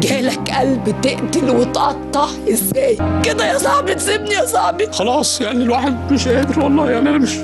جالك قلب تقتل وتقطع ازاي كده يا صاحبي؟ تسيبني يا صاحبي؟ خلاص يعني الواحد مش قادر والله، يعني انا مش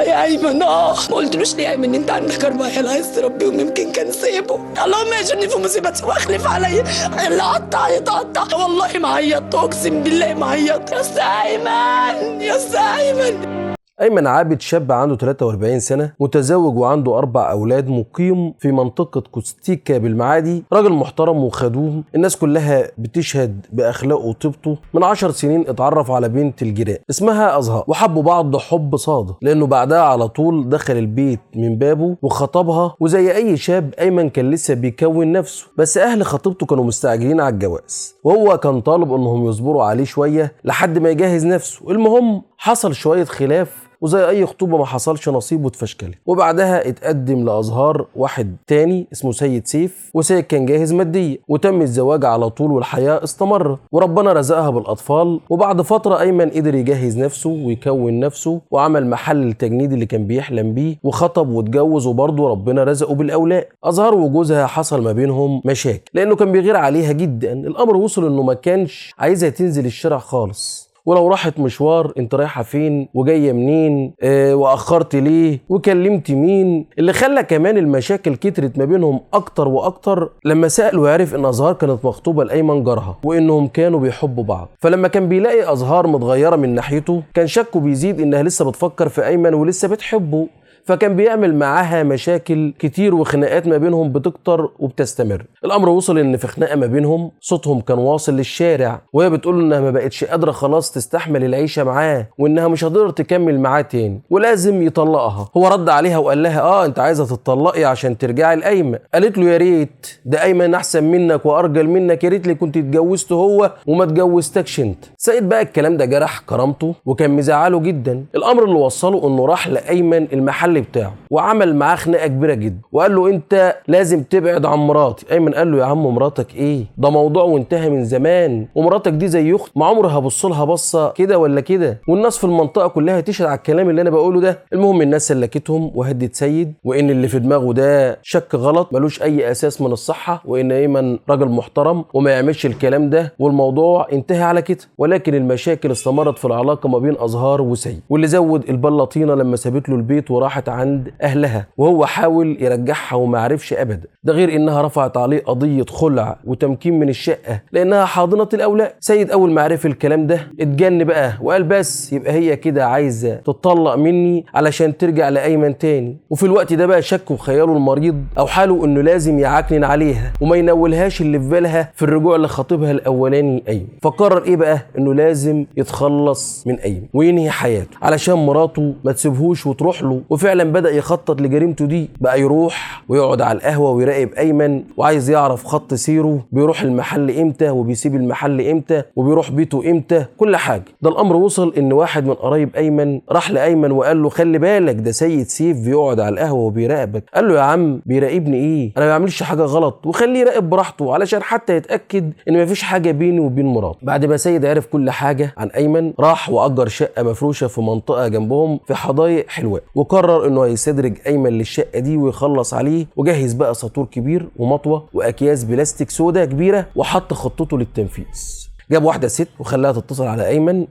يا ايمن. ما قلتلوش ليه يا ايمن ان انت عندك 4 عيال عايز تربيهم؟ يمكن كان سيبه. اللهم يجرني في مصيبتي واخلف عليا، اللي قطع يتقطع. والله ما عيطت، اقسم بالله ما عيطت. يا ايمن يا ايمن. أيمن عابد شاب عنده 43 سنة، متزوج وعنده 4 أولاد، مقيم في منطقة كوستيكا بالمعادي. راجل محترم وخدوم، الناس كلها بتشهد بأخلاقه وطيبته. من 10 سنين اتعرف على بنت الجيران اسمها أزهار، وحبوا بعض حب صادق، لأنه بعدها على طول دخل البيت من بابه وخطبها. وزي أي شاب أيمن كان لسه بيكون نفسه، بس أهل خطيبته كانوا مستعجلين على الجواز، وهو كان طالب إنهم يصبروا عليه شوية لحد ما يجهز نفسه. المهم حصل شوية خلاف، وزي اي خطوبه ما حصلش نصيب واتفشكلت. وبعدها اتقدم لازهار واحد تاني اسمه سيد سيف، وسيد كان جاهز ماديا، وتم الزواج على طول والحياة استمرت وربنا رزقها بالاطفال. وبعد فترة ايمن قدر يجهز نفسه ويكون نفسه، وعمل محل التجنيد اللي كان بيحلم بيه، وخطب واتجوز، وبرضه ربنا رزقه بالاولاد. ازهار وجوزها حصل ما بينهم مشاكل لانه كان بيغير عليها جدا. الامر وصل انه ما كانش عايزها تنزل الشارع خالص، ولو راحت مشوار انت رايحة فين وجاية منين، واخرت ليه وكلمت مين. اللي خلى كمان المشاكل كترت ما بينهم اكتر واكتر لما سأل وعرف ان ازهار كانت مخطوبه لايمن جارها، وانهم كانوا بيحبوا بعض. فلما كان بيلاقي ازهار متغيرة من ناحيته كان شكه بيزيد انها لسه بتفكر في ايمن ولسه بتحبه، فكان بيعمل معاها مشاكل كتير وخناقات ما بينهم بتكتر وبتستمر. الامر وصل ان في خناقه ما بينهم صوتهم كان واصل للشارع، وهي بتقول انها ما بقتش قادرة خلاص تستحمل العيشة معاه، وانها مش هتقدر تكمل معاه تاني ولازم يطلقها. هو رد عليها وقال لها انت عايزه تطلقي عشان ترجعي لايمن؟ قالت له يا ريت، ده ايمن احسن منك وارجل منك، يا ريت لي كنت اتجوزت هو وما اتجوزتكش انت. سيد بقى الكلام ده جرح كرامته وكان مزعله جدا. الامر اللي وصله انه راح لايمن المحل بتاعه وعمل معاه خناقه كبيرة جدا، وقال له انت لازم تبعد عن مراتي. ايمن قال له يا عم مراتك ايه؟ ده موضوع وانتهى من زمان، ومراتك دي زي اخت، ما عمرها هبص لها بصة كده ولا كده، والناس في المنطقة كلها تشهد على الكلام اللي انا بقوله ده. المهم الناس سلكتهم وهدت سيد، وان اللي في دماغه ده شك غلط ملوش اي اساس من الصحة، وان ايمن راجل محترم وما يعملش الكلام ده، والموضوع انتهى على كده. ولكن المشاكل استمرت في العلاقة ما بين ازهار وسيد، واللي زود البلاطينه لما سابت له البيت وراحت عند اهلها، وهو حاول يرجعها وما عرفش ابدا. ده غير انها رفعت عليه قضية خلع وتمكين من الشقة لانها حاضنة الاولاد. سيد اول ما عرف الكلام ده اتجن بقى وقال بس يبقى هي كده عايزه تتطلق مني علشان ترجع لايمن تاني. وفي الوقت ده بقى شك وخياله المريض او حاله انه لازم يعكنن عليها وما ينولهاش اللي في بالها في الرجوع لخطيبها الاولاني ايمن. فقرر ايه بقى؟ انه لازم يتخلص من ايمن وينهي حياته علشان مراته ما تسيبهوش وتروح له. وفعلا بدأ يخطط لجريمته دي، بقى يروح ويقعد على القهوة ويراقب أيمن، وعايز يعرف خط سيره، بيروح المحل امتى وبيسيب المحل امتى وبيروح بيته امتى، كل حاجة. ده الأمر وصل إن واحد من قرايب أيمن راح لأيمن وقال له خلي بالك ده سيد سيف بيقعد على القهوة وبيراقبك. قال له يا عم بيراقبني إيه؟ أنا ما بعملش حاجة غلط، وخليه يراقب براحته علشان حتى يتأكد إن مفيش حاجة بيني وبين مراته. بعد ما سيد عرف كل حاجة عن أيمن راح وأجر شقة مفروشة في منطقة جنبهم في حدائق حلوان، وقرر انه هيستدرج ايمن للشقه دي ويخلص عليه. وجهز بقى ساطور كبير ومطوه واكياس بلاستيك سودا كبيرة، وحط خطته للتنفيذ. جاب واحدة ست وخلاها تتصل على ايمن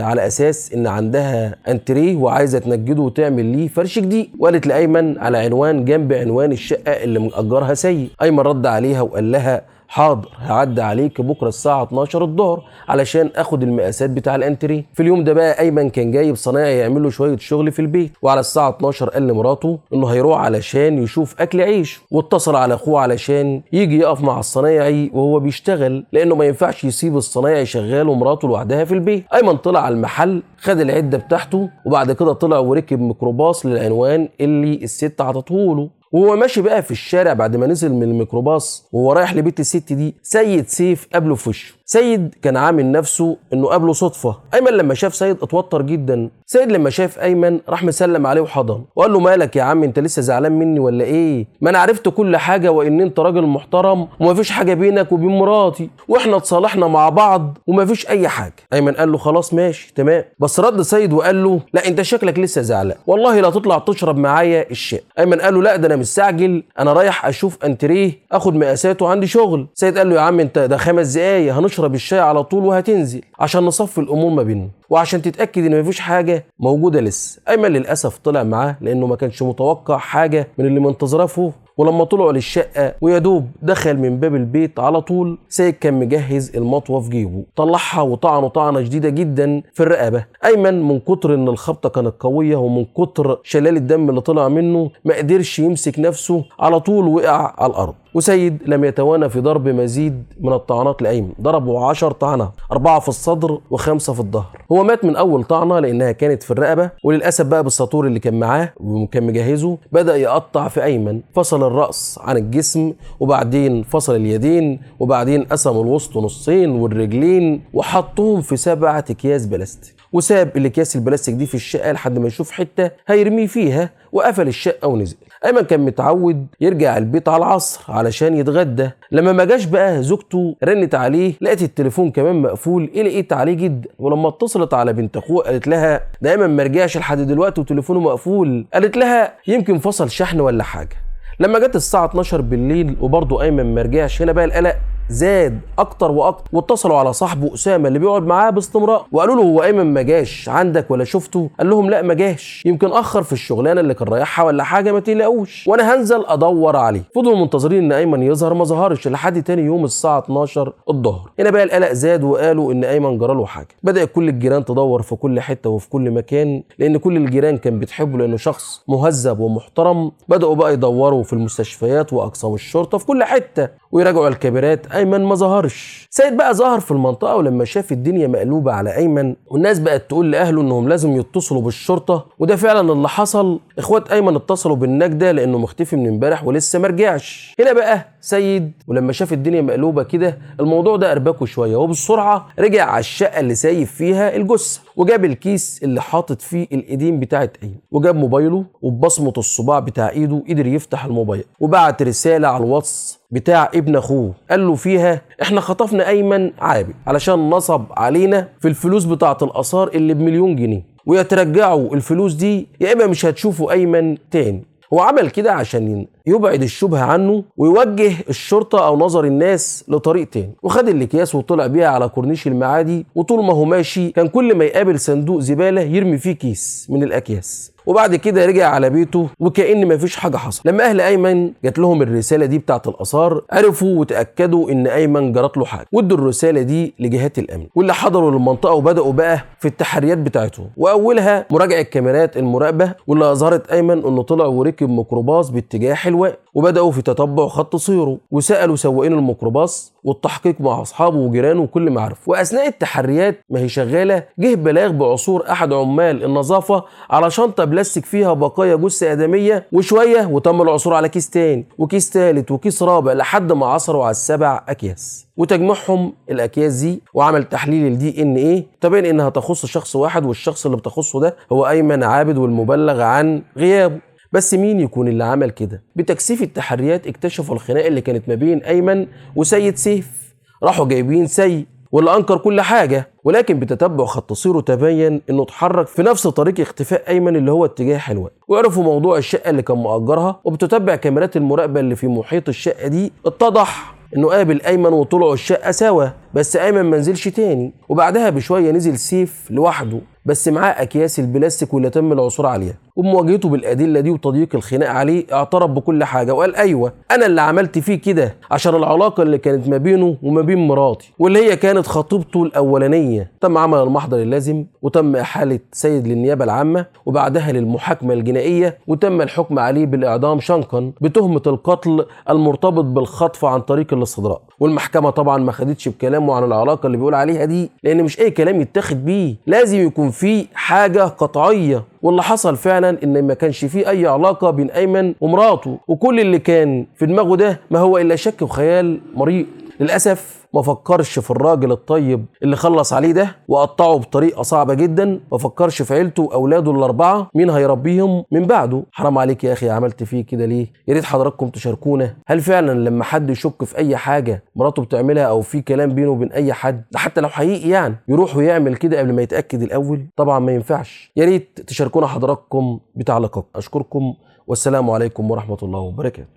على اساس ان عندها انتريه وعايزه تنجده وتعمل ليه فرش جديد، وقالت لايمن على عنوان جنب عنوان الشقة اللي مأجرها سيد. ايمن رد عليها وقال لها حاضر هعدي عليك بكره الساعة 12 الظهر علشان اخد المقاسات بتاع الانتريه. في اليوم ده بقى ايمن كان جايب صنايعي يعمل له شوية شغل في البيت، وعلى الساعة 12 قال لمراته انه هيروح علشان يشوف اكل عيش، واتصل على اخوه علشان يجي يقف مع الصنايعي وهو بيشتغل، لانه ما ينفعش يسيب الصنايعي شغال ومراته لوحدها في البيت. ايمن طلع على المحل خد العدة بتاعته، وبعد كده طلع وركب ميكروباص للعنوان اللي الست عطته له. وهو ماشي بقى في الشارع بعد ما نزل من الميكروباص وهو رايح لبيت الست دي، سيد سيف قابله في وشه. سيد كان عامل نفسه انه قابله صدفة. ايمن لما شاف سيد اتوتر جدا. سيد لما شاف ايمن راح مسلم عليه وحضن وقال له مالك يا عم، انت لسه زعلان مني ولا ايه؟ ما انا عرفت كل حاجة وان انت راجل محترم ومفيش حاجة بينك وبين مراتي، واحنا اتصالحنا مع بعض ومفيش اي حاجة. ايمن قال له خلاص ماشي تمام. بس رد سيد وقال له لا انت شكلك لسه زعلان، والله لا تطلع تشرب معايا الشاي. ايمن قال له لا ده انا مستعجل، انا رايح اشوف انتريه اخد مقاساته عندي شغل. سيد قال له يا عم انت ده 5 دقايق هنشرب الشاي على طول وهتنزل عشان نصفي الامور ما بيننا وعشان تتاكد ان مفيش حاجة موجودة لسه. ايمن للاسف طلع معاه لانه ما كانش متوقع حاجة من اللي منتظراه فوق. ولما طلعوا للشقه ويدوب دخل من باب البيت على طول، سيد كان مجهز المطوه في جيبه، طلعها وطعنه طعنه شديدة جدا في الرقبة. ايمن من كتر ان الخبطه كانت قوية ومن كتر شلال الدم اللي طلع منه ما قدرش يمسك نفسه، على طول وقع على الارض. وسيد لم يتوانى في ضرب مزيد من الطعنات لايمن، ضربه 10 طعنات، 4 في الصدر و5 في الظهر. هو مات من اول طعنه لانها كانت في الرقبة، وللاسف بقى بالساطور اللي كان معاه وكان مجهزة بدا يقطع في ايمن، فصل الراس عن الجسم وبعدين فصل اليدين وبعدين قسم الوسط نصين والرجلين وحطهم في 7 اكياس بلاستيك، وساب الاكياس البلاستيك دي في الشقة لحد ما يشوف حتة هيرميه فيها، وقفل الشقة ونزل. ايمن كان متعود يرجع البيت على العصر علشان يتغدى، لما ما جاش بقى زوجته رنت عليه لقت التليفون كمان مقفول، قلقت عليه جدا. ولما اتصلت على بنت اخوه قالت لها ده ايمن ما رجعش لحد دلوقتي وتليفونه مقفول، قالت لها يمكن فصل شحن ولا حاجة. لما جت الساعة 12 بالليل وبرضه ايمن ما رجعش، هنا بقى القلق زاد اكتر واكتر، واتصلوا على صاحبه اسامة اللي بيقعد معاه باستمرار وقالوا له هو ايمن ما جاش عندك ولا شفته؟ قال لهم لا ما جاش، يمكن اخر في الشغلانة اللي كان رايحها ولا حاجة، ما تقلقوش وانا هنزل ادور عليه. فضلوا منتظرين ان ايمن يظهر، ما ظهرش لحد تاني يوم الساعة 12 الظهر. هنا بقى القلق زاد وقالوا ان ايمن جرى له حاجة. بدات كل الجيران تدور في كل حتة وفي كل مكان، لان كل الجيران كان بتحبه لانه شخص مهذب ومحترم. بداوا بقى يدوروا في المستشفيات واقسام الشرطة في كل حتة ويراجعوا الكاميرات، ايمن ما ظهرش. سيد بقى ظهر في المنطقة، ولما شاف الدنيا مقلوبة على ايمن والناس بقت تقول لاهله انهم لازم يتصلوا بالشرطة، وده فعلا اللي حصل. اخوات ايمن اتصلوا بالنجده لانه مختفي من امبارح ولسه ما رجعش. هنا بقى سيد ولما شاف الدنيا مقلوبة كده الموضوع ده اربكه شوية، وبالسرعه رجع على الشقة اللي سايب فيها الجثة وجاب الكيس اللي حاطط فيه الايدين بتاعت ايمن، وجاب موبايله وبصمه الصباع بتاع ايده قدر يفتح الموبايل، وبعت رسالة على الواتس بتاع ابن اخوه قال له فيها احنا خطفنا ايمن عابد علشان نصب علينا في الفلوس بتاعه الاثار اللي ب1,000,000 جنيه، ويا ترجعوا الفلوس دي يا اما مش هتشوفوا ايمن تاني. هو عمل كده عشان يبعد الشبهة عنه ويوجه الشرطة او نظر الناس لطريق تاني. وخد الاكياس وطلع بيها على كورنيش المعادي، وطول ما هو ماشي كان كل ما يقابل صندوق زبالة يرمي فيه كيس من الاكياس. وبعد كده رجع على بيته وكأن مفيش حاجة حصل. لما اهل ايمن جات لهم الرسالة دي بتاعه الاثار عرفوا وتاكدوا ان ايمن جرت له حاجة، وادوا الرسالة دي لجهات الامن واللي حضروا للمنطقة وبداوا بقى في التحريات بتاعتهم، واولها مراجعه كاميرات المراقبة واللي اظهرت ايمن انه طلع وركب ميكروباص باتجاه حلوان، وبداوا في تتبع خط سيره وسالوا سواقين الميكروباص والتحقيق مع اصحابه وجيرانه وكل معارفه. واثناء التحريات ما هي شغالة جه بلاغ بعثور احد عمال النظافة على شنطه بلاستيك فيها بقايا جثة ادميه، وشوية وتم العثور على كيس تاني وكيس تالت وكيس رابع لحد ما عثروا على 7 اكياس. وتجمعهم الاكياس دي وعمل تحليل ال DNA تبين انها تخص شخص واحد، والشخص اللي بتخصه ده هو ايمن عابد والمبلغ عن غيابه. بس مين يكون اللي عمل كده؟ بتكثيف التحريات اكتشفوا الخناقة اللي كانت ما بين ايمن وسيد سيف، راحوا جايبين سيد واللي انكر كل حاجة، ولكن بتتبع خط سيره تبين انه اتحرك في نفس طريق اختفاء ايمن اللي هو اتجاه حلوان. وعرفوا موضوع الشقة اللي كان مأجرها، وبتتبع كاميرات المراقبة اللي في محيط الشقة دي اتضح انه قابل ايمن وطلعوا الشقة سوا، بس ايمن ما نزلش تاني. وبعدها بشوية نزل سيف لوحده بس معاه اكياس البلاستيك واللي تم العثور عليها. وبمواجهته بالادلة دي وتضييق الخناق عليه اعترف بكل حاجة وقال ايوه انا اللي عملت فيه كده عشان العلاقة اللي كانت ما بينه وما بين مراتي واللي هي كانت خطيبته الاولانية. تم عمل المحضر اللازم وتم احالة سيد للنيابه العامة وبعدها للمحاكمه الجنائية، وتم الحكم عليه بالاعدام شنقا بتهمه القتل المرتبط بالخطف عن طريق الاستدراء. والمحكمة طبعا ما خدتش بكلامه عن العلاقة اللي بيقول عليها دي، لان مش اي كلام يتاخد بيه، لازم يكون في حاجة قطعية. واللي حصل فعلا ان ما كانش فيه اي علاقة بين ايمن ومراته، وكل اللي كان في دماغه ده ما هو الا شك وخيال مريء. للاسف ما فكرش في الراجل الطيب اللي خلص عليه ده وقطعه بطريقة صعبة جدا، ما فكرش في عيلته واولاده الاربعة مين هيربيهم من بعده. حرام عليك يا اخي، عملت فيه كده ليه؟ يا ريت حضراتكم تشاركونا، هل فعلا لما حد يشك في اي حاجة مراته بتعملها او في كلام بينه وبين اي حد، ده حتى لو حقيقي يعني، يروح ويعمل كده قبل ما يتاكد الاول؟ طبعا ما ينفعش. يا ريت تشاركونا حضراتكم بتعليقاتكم. اشكركم والسلام عليكم ورحمة الله وبركاته.